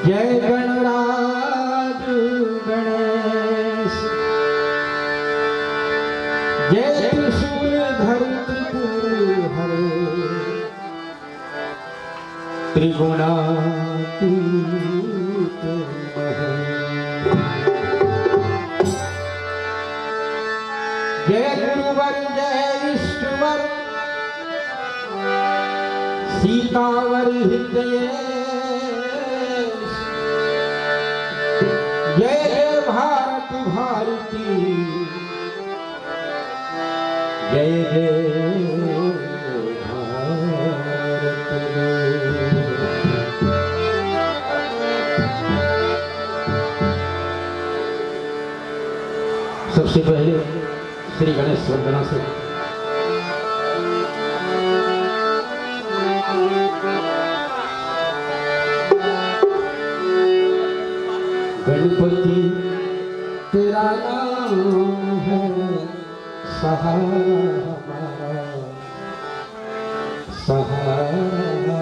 जय गणराज गणेश, जय त्रिशूल धर त्रिपुर हरे, त्रिगुणातीत महेश। जय गुरुवर जय ईश्वर, सीतावर हृदय, जय जय भारत भारती, जय जय भारत। सबसे पहले श्री गणेश वंदना से गणपति तेरा नाम है सहारा हमारा, सहारा।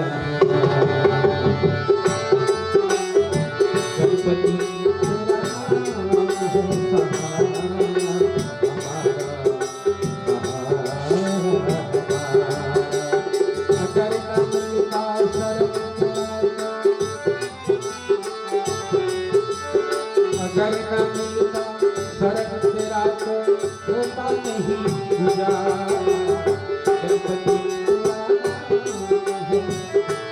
गणपति तेरा नाम है सहारा हमारा, सहारा हमारा। अगर न मिलता शरण तेरा, अगर न मिलता शरण तेरा तो होता नहीं गुजारा। गणपति तेरा नाम है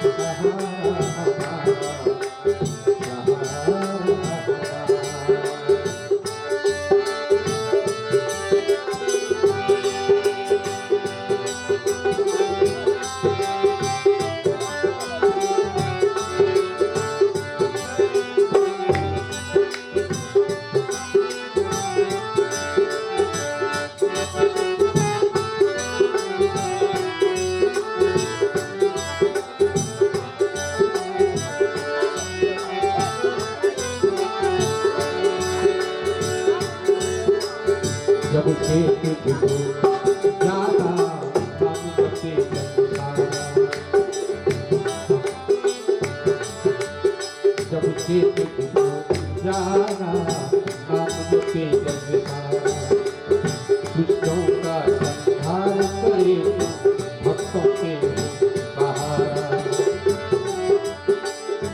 सहारा हमारा, सहारा हमारा। जब से तुझको जाना हम जपे जग सारा, जब से तुझको जाना नाम जपे जग सारा। दुष्टों का संहार करे भक्तों के सहारा,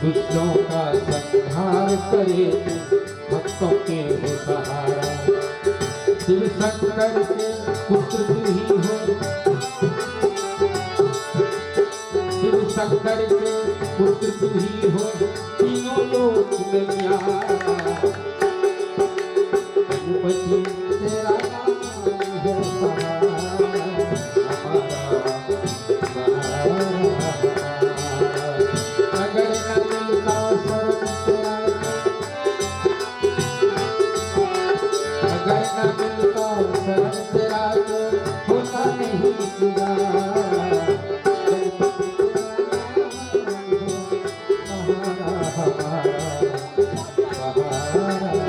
दुष्टों का संहार करे भक्तों के सहारा। शिव शंकर के पुत्र तू ही हो, शिव शंकर के पुत्र तू ही हो, तीनों लोक में प्यारा। गणपति तेरा नाम है सहारा हमारा, सहारा हमारा। अगर न मिलता शरण तेरा, अगर न मिलता शरण तेरा तो होता नहीं गुजारा। गणपति तेरा नाम है सहारा हमारा, सहारा हमारा।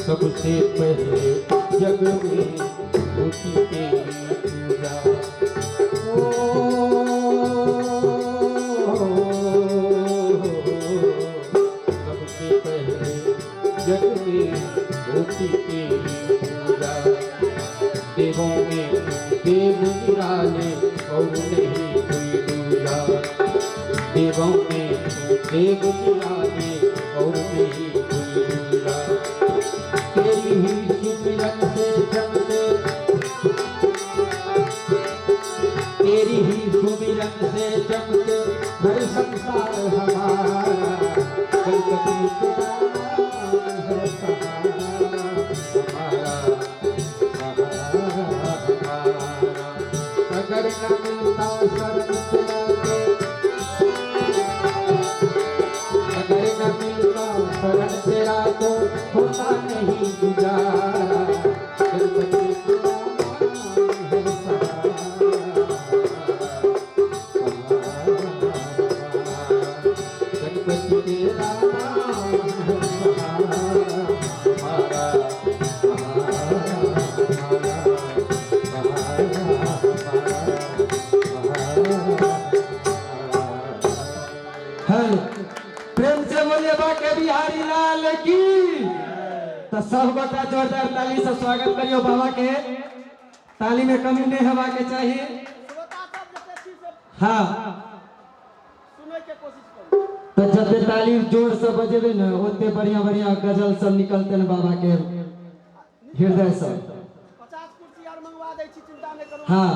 सबसे पहले जग में होती तेरी पूजा, ओ सबसे पहले जग में होती तेरी पूजा। देवों में देव निराले और नहीं कोई दूजा, देवों में देव निराले और नहीं कोई दूजा। तेरी ही सुमिरन से चमके, तेरी ही सुमिरन से चमके घर संसार हमारा। गणपति तेरा नाम है सहारा हमारा, सहारा हमारा। अगर न मिलता शरण तेरा तो, हेलो, प्रेम से बोलिए बाके बिहारी लाल की। तो सब गोटा जोरदार ताली से स्वागत करियो बाबा के। ताली में कमी नहीं होवा के चाहिए। हाँ, तो जते ताली जोर से बजेबे ने ओते बढ़िया बढ़िया गजल सब निकलते ने बाबा के हृदय से। हाँ,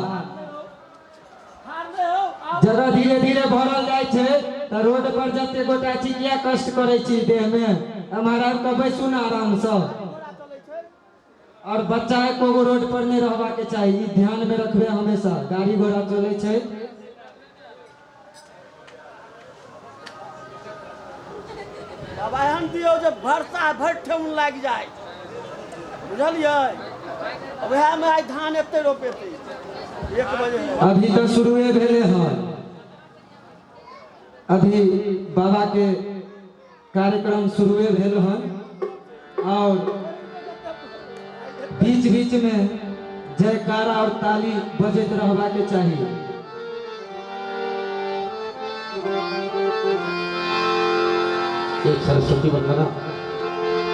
जरा धीरे धीरे भरल जाइ छै तऽ रोड पर जते गोटा छी किया कष्ट करै छी देह में, हमारा आबि कऽ बैसू ने आराम से। और बच्चा एको गो रोड पर नहीं रहबा के चाही, ई ध्यान में रखबे हमेशा। गाड़ी घोड़ा चले छै। आब एहन दियौ जे भरसा भरि ठेहुन लागि जाय, बुझलियै? उएहमे आइ धान एते रोपेतै 1 बजे। अभी तऽ शुरुए भेले हन, अभी बाबा के कार्यक्रम शुरुए भेल हन और बीच बीच में जयकारा और ताली बजैत रहबा के चाही। एक सरस्वती वंदना।